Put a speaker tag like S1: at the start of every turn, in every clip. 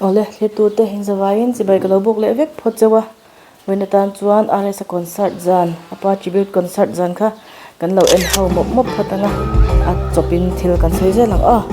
S1: Awle, thlirtute inzavaiin chibai ka lo buk leh vek phawt chauh a. Vawiin atan chuan RS-a concert zan, a pa tribute concert zan kha kan lo en ho mawp mawp phawt ang a, a chawpin thil kan sawi zel ang aw.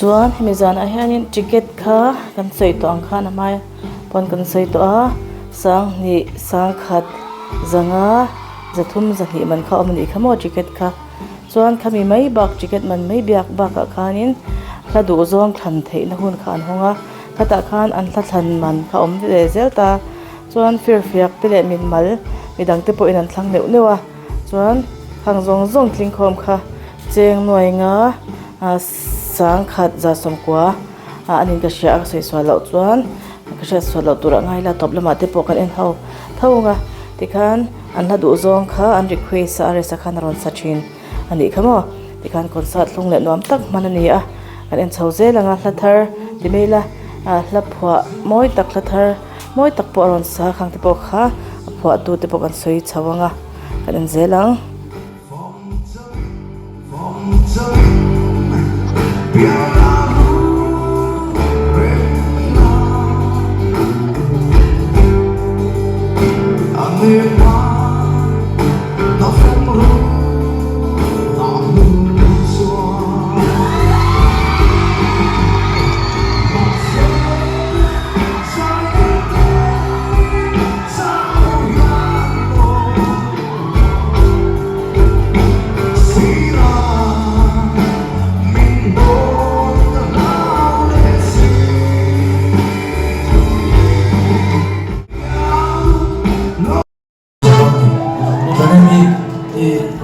S1: Chuan hemi zanah hianin ticket kha kan sawi tawh ang khan a hmai pawn kan sawi tawh a sanghnih sangkhat zanga zathum zahnih man kha a awm a nih kha maw ticket kha chuan khami mai bak ticket man mai biak bakah khanin hla duh zawng thlan theihna hun kha an hawng a khatah khan an hla thlan man kha a awm ve zel ta chuan firfiak te leh mitmal midang te pawhin an thlang neuh neuh a chuan hang zawng zawng tling khawm kha cheng nuai nga sangkhat za sawmkua ah a nin ka hria a ka sawi sual loh chuan ka hriat sual loh turah ngai ila tawp lamah te pawh kan en ho tho ang a tikhan an hla duh zawng kha an request a a resa khan a rawn sa thin a nih kha maw tikhan concert hlung leh nuam tak hman a ni a kan en chho zel ang a hla thar ti mai ila ah hla phuah mawi tak hla thar mawi tak pawh a rawn sa khang te pawh kha a phuah tu te pawh kan sawi chho ang a kan en zel ang.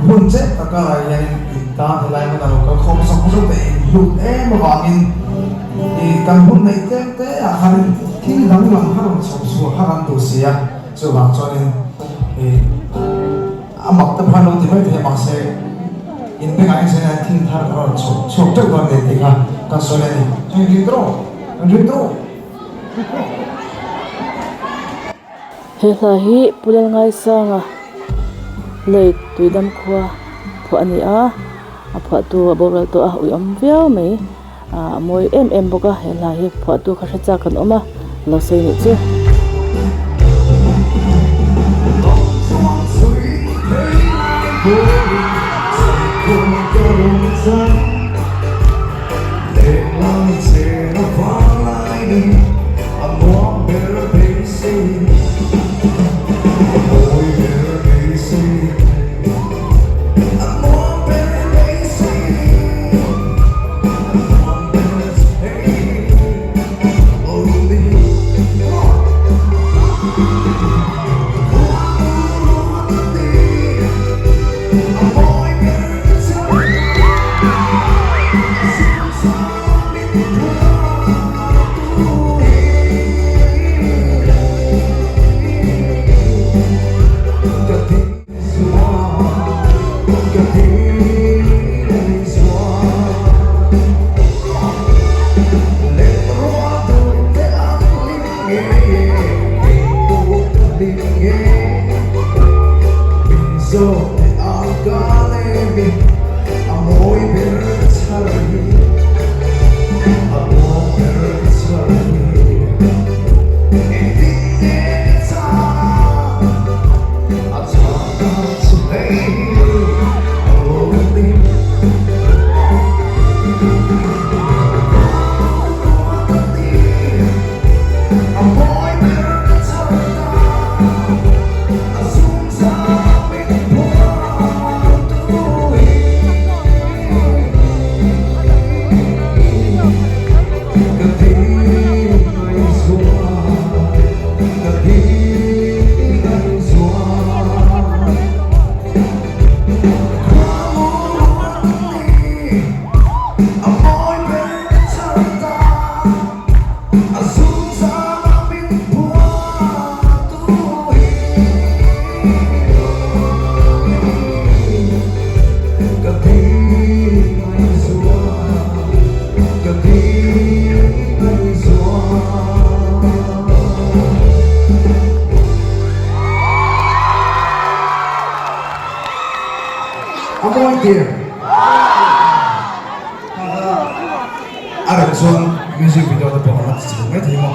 S2: Hun che taka hianin in tan helai hmun a lo kal khawm zawk zawk te in hlut em avangin i kan hun neih tlem te ah khanin thil danglam kha rawn chhawp chhuah kha kan duh si a chuvang chuanin i A mak te pawh an lo ti mai thei a mahse in bengah hian sawi hian thil thar ka rawn chhuak chhuak teuh dawn nen tih kha kan sawi a ni. Chuan in ring tawh, in ring tawh.
S1: He hla hi Pu Lalngaisanga. Late Tuidam khua phuah a ni a, a phuahtu a boral tawh a uiawm viau mai. A mawi em em bawk a, he hla hi phuahtu kha hre chak kan awm a, a lo sawi nih chu.
S2: A mawi tir. A rem chuan music video te pawh a la ti chho mai thei maw.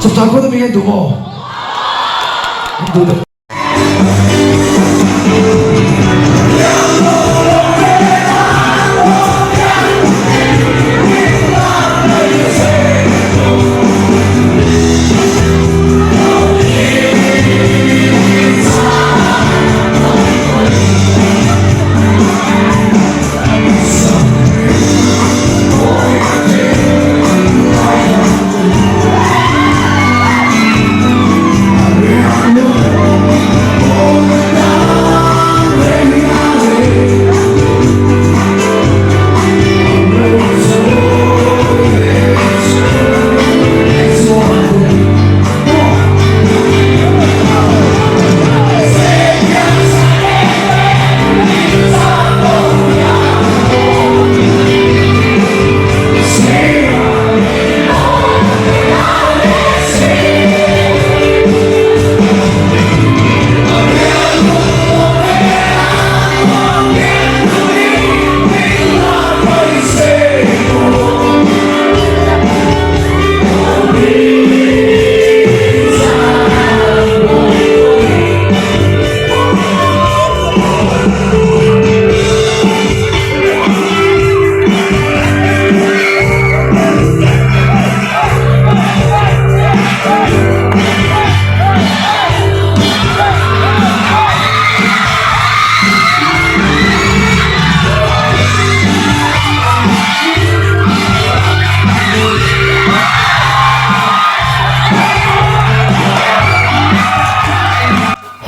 S2: Chapchar kut ami hian duh maw? Duh deuh.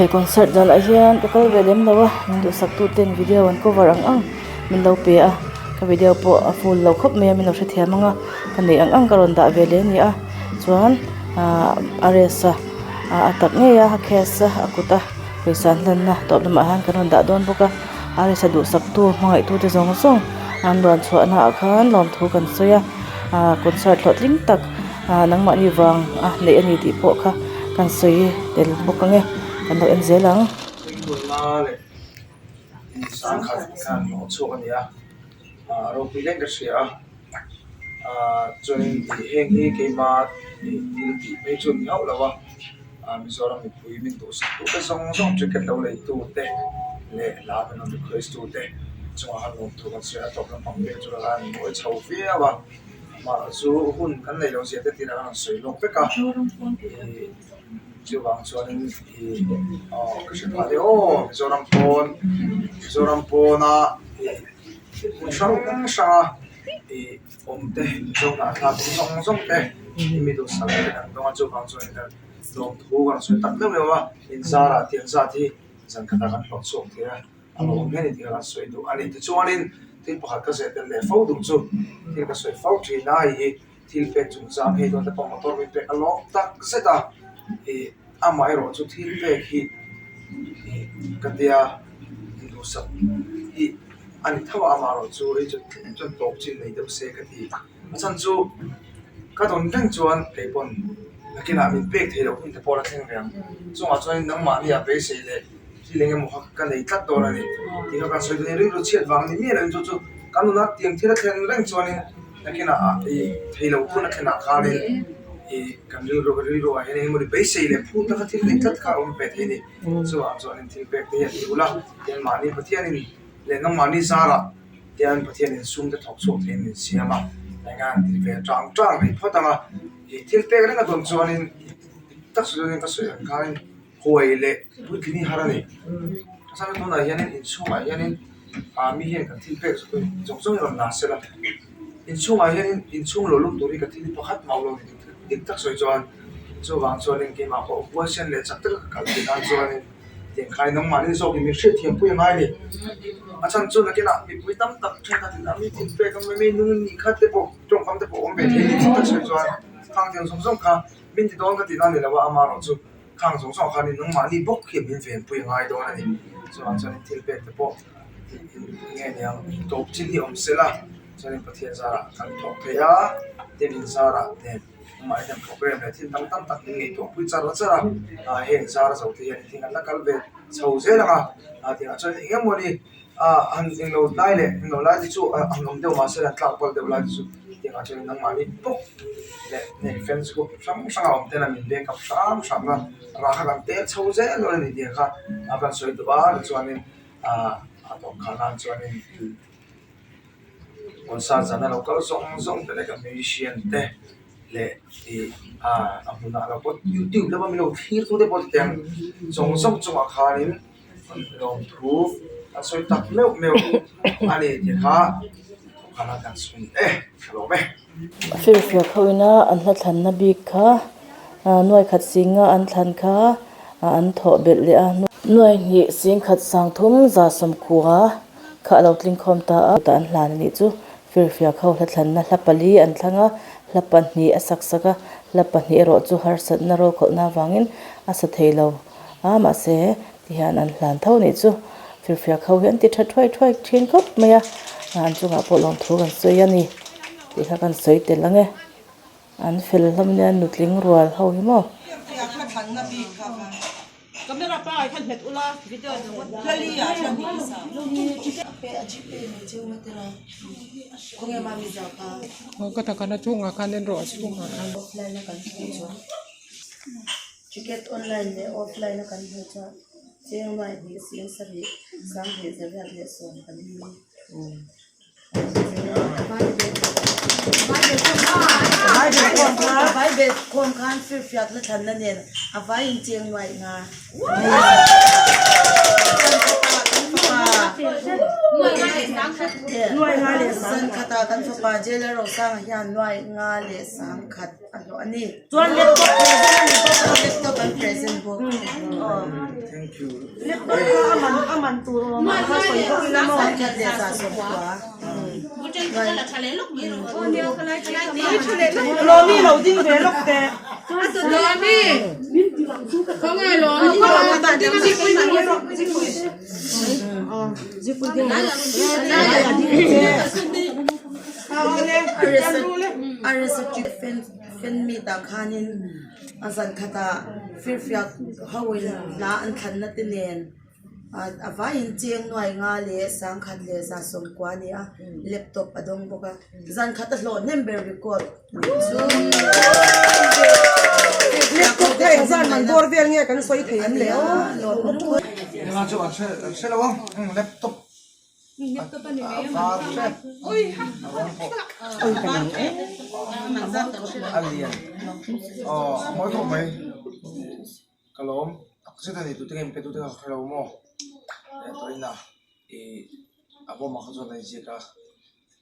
S1: He concert danah hian ka kal ve lem lo a min duhsak tu ten video an cover ang ang min lo pe a ka video pawh a full lo khawp mai a min lo hrethiam ang a ka neih ang ang ka rawn dah ve leh a ni a chuan ahh a rest a a tak ngei a a case a a kut a pawisa an hlanna tawp lamah hian kan rawn dah dawn bawk a a rest a duhsak tu hmangaih tu te zawng zawng an rawn chhuah naah khan lawmthu kan sawi a ahh concert hlawhtling tak ahh nangmahni vang a neih a ni tih pawh kha kan sawi tel bawk ang e kan lo en zel ang.
S2: Sangkhat khan hlawh chhuak a ni a ah ropui hle ka hria a ah chuanin ih heng hi keima ih thil tih phei chu a ni hauh lo a ah Mizoram mipui min duhsak tu te zawng zawng ticket lo lei tu te leh hla min rawn request tu te chungah khan lawmthu kan sawi a tawp lampang vel chu a rawn mawi chho viau a amaherawhchu hun kan neih loh zia te tirah khan an sawi lawk vek a ih chuvang chuanin ih aw ka hre phah leh aw Mizoram pawn Mizoram pawna ih hmun hrang hranga ih awm te Mizoram ah thla tum zawng zawng te mi duhsak te kan dawng a chuvang chuanin kan lawmthu kan sawi tak deuh deuh a inzarah tiang zat hi zan khatah kan hlawh chhuak thei a a lawm hle a ni tih kha kan sawi duh a ni tichuanin thil pakhat ka zeh tel leh fo duh chu thil ka sawi fo thin a hei hi thil pek chungchang hei chuan te pawh motor min pek a lawm tak zet a ih amaherawh chu thil pek hi ih ka tia induhsak hi a ni tho a amaherawh chu hei chu tlem chuan tawp chin nei deuh se ka ti a chhan chu ka dawn reng chuan kei pawn nakinah min pek theih loh hun te pawh a la thleng ve ang chungah chuan nangmahni ah beisei leh thil eng emaw kha ka nei tlat dawn a ni tih kha kan sawi dawn a ni rilru chhiat vang ni miah loin chu chu kan nuna tiang thil a thlen reng chuanin nakinah ah ih thei lo hun a thlenah khanin ih kan rilru rilru ah hian eng emawni beisei leh phut taka thil nei tlat kha a awm ve thei a ni chuvang chuanin thil pek te hi an ti ul a tian mahni Pathianin leh nangmahni zarah tian Pathianin sum te thawk chhuak theiin min siam a eng a han ti ve tang tang rih phawt ang a ih thil pek reng a dawn chuanin tak sawi ka sawi ang khanin. Huai leh puitling hi har a ni. A chhan chu tunah hianin inchhungah hianin ah mi hian kan thil pek zawng zawng hi rawn la sela. Inchhungah hianin inchhung lo lum tur hi ka thil pakhat mah lo ni dik tak sawi chuan chuvang chuanin keimah pawh huaisen leh chak taka ka kal theih nan chuanin tiang khain nangmahni zawkin min hriatthiam pui a ngai a ni. A chhan chu nakinah mipui tam tak thenkhat in a mi thil pek a mi nung nih khat te pawh tawngkam te pawh awm ve thei a ni dik tak sawi chuan khang tiang zawng zawng kha min ti dawn ka tih nan ni lo a amaherawh chu. Khang zawng zawng khanin nangmahni bawk hian min venpui a ngai dawn a ni. Chuvang chuanin thil pek te pawh nge niang tawp chin hi awm se la, chuanin Pathian zarah kan thawk thei a, tin in zarah nen amah hian program leh thil dang tam tak min ngaihtuah pui char char a, ah heng zar zo te hian thil an la kal ve chho zel ang a, ah tiangah chuan eng emaw ni ah han englo lai leh englo lai te chu an awm deuh mahse an tlak bal deuh lai te chu. Chutiangah chuan nangmahni bawk leh heng fans group hrang hrang a awm ten a min back up hram hram a, rah kha kan tel chho zel dawn a ni tih kha a kan sawi duh a tichuanin ah a tawp khan ah chuanin concert zan a lo kal zawng zawng te leh kan musician te leh ih ah a hmunah lo pawh youtube lama min lo thlir tu te pawh chutiang zawng zawng chungah khanin lawmthu a sawi tak meuh meuh a ni tih kha thawkhan a kan sawi e ka lawm e.
S1: Firfiak ho ina an hla thlanna bik kha nuai khat singa an thlan kha an thawh belh leh a. Nuai hnih sing khat sang thum za sawmkhua kha a lo tling khawm ta a, tah an hlan a nih chu. Firfiak ho hla thlanna hla pali an thlang a, hla pahnih a sak sak a, hla pahnih erawh chu harsatna rawlkhawlhna avangin a sa thei lo a, mahse Tihian an hlan tho nih chu firfiak ho hi an ti tha thuai thuai thin khawp mai a, an chungah pawh lawmthu kan sawi a ni tih kha kan sawi tel ang e, an fel hlawm nia nutling rual ho hi maw.
S3: Ticket online leh offline a kan hmuh chuan cheng nuai hnih sing sarih sanghnih zariat leh sawm kan ni. Vai bet khawm khan firfiak na thlanna nen a vaiin cheng nuai nga. Zan khata kan fapa Jailer Rosanga hian nuai nga leh sangkhat a hlawh a ni. Chuan laptop present a ni bawk a, laptop an present bawk.
S2: Thank you.
S3: Laptop kha a man a man tur awm a kha sawi bawk ila maw. Sangkhat leh za sawmkua.
S4: Lawmi lo ding ve lawk teh.
S5: Lawmi! Khawnge Lawmi?
S3: Fan meet ah khanin a zan khatah firfiak ho in hla an thlanna te nen a vaiin cheng nuai nga leh sangkhat leh za sawmkua a ni a laptop a dawng bawk a zan khat a hlawh hnem ber record chu
S4: Laptop kha engzat man bawr vel nge kan sawi thei em le aw.
S2: Laptop ka lawm tak zet a ni tute nge tute ka hrelo maw tawhina ih a bawmah kha chuan a inziak a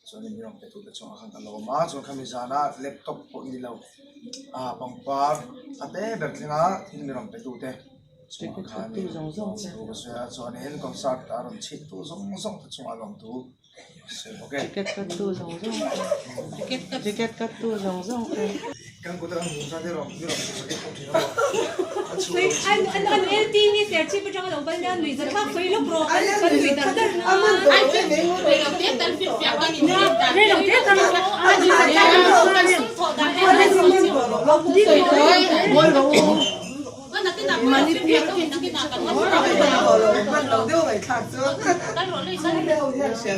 S2: chuanin min rawn pe tute chungah khan ka lawm a chuan khami zana laptop pawh ni lo ah pangpar a te ber thlenga thil min rawn pe tute. Chungah khanin lawmthu ka sawi a chuanin concert a rawn chhit tu zawng zawng te chungah lawmthu ka sawi bawk e.
S1: Ticket cut tu zawng zawng te ticket cut tu zawng zawng te.
S2: Kan kut a kan hmuh khan i rawn i rawn sawi pawh thin a maw a chhuh lo
S5: An an LT hi Serchhip atanga lo kal nia nuih zathlak sawi lawk rawh kan kan nui dar dar na.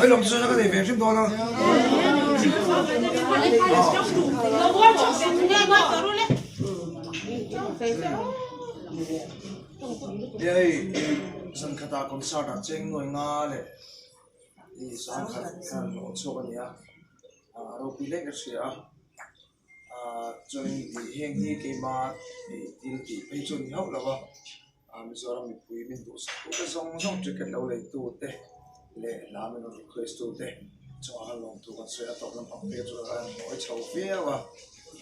S2: Ai lawm chu ka nei ve hrim dawn a. Hei zan khatah concert ah cheng nuai nga leh sangkhat khan hlawh chhuak a ni a, a ropui hle ka hria a. Ahh chuanin ih heng hi keima ih thil tih phei chu a ni hauh lo va ah Mizoram mipui min duhsak tu te zawng zawng ticket lo lei tu te leh hla min rawn request tu te chungah khan lawmthu kan sawi a tawp lampang phei chu ka rawn hawi chho viau a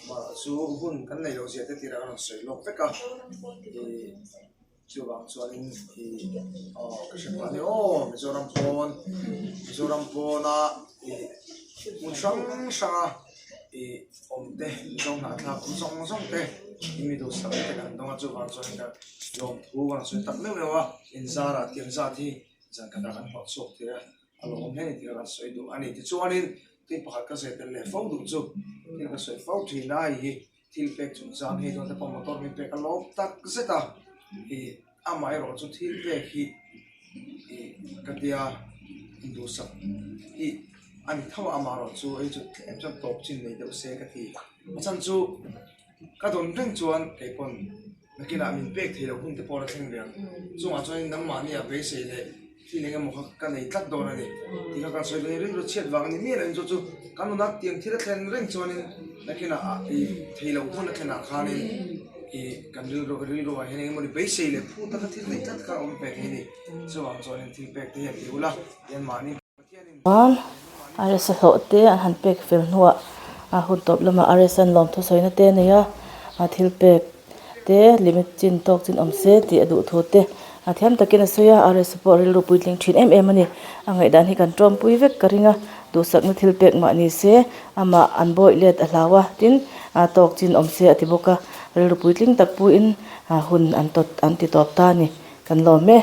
S2: mahse chu hun kan neih loh zia te tirah ka rawn sawi lawk vek a ih chuvang chuanin ih aw ka hre pah a ni aw Mizoram pawn Mizoram pawna ih hmun hrang hranga ih awm te Mizo hnahthlak awm zawng zawng te i mi duhsak te kan dawng a chuvang chuan ka lawmthu kan sawi tak meuh meuh a inzarah tiang zat hi zan khatah kan hlawh chhuak thei a a lawm hle a ni tih ka sawi duh a ni tichuanin thil pakhat ka sawi tel leh fo duh chu thil ka sawi fo thin a hei hi. Thil pek chungchang hi chuan te pawh motor min pek a lawm tak zet a, ih amaherawh chu thil pek hi ih ka tia induhsak hi A ni tho a, amaherawh chu hei chu tlem chuan tawp chin nei deuh se ka ti. A chhan chu ka dawn reng chuan kei pawn nakinah min pek thei loh hun te pawh a la thleng ve ang. Chungah chuanin nangmahni a beisei leh thil eng emaw kha ka nei tlat dawn a ni. Tih kha kan sawi dawn a ni, rilru chhiat vang a ni miah loh chu chu kan nuna tiang thil a thlen reng chuanin nakinah i thei loh hun a thlenah khanin i kan rilru rilru ah hian eng emaw ni beisei leh phu taka thil nei tlat kha a awm ve thei a ni. Chuvang chuanin thil pek te hian ti ula, tian mahni.
S1: Chuan RS a hlawh te an han pek fel hnuah a hun tawp lamah RS an lawmthu sawina te a nei a, a thil pek te limit chin tawk chin awm se tih a duh thu te a thiam takin a sawi a, RS pawh rilru puitling thin em em a ni. A ngaihdan hi kan tawmpui vek ka ring a, duhsakna thil pek mah ni se amah an bawih let a hlau a, tin tawk chin awm se a ti bawk a, rilru puitling tak puiin hun an tawt an ti tawp ta a ni, kan lawm e.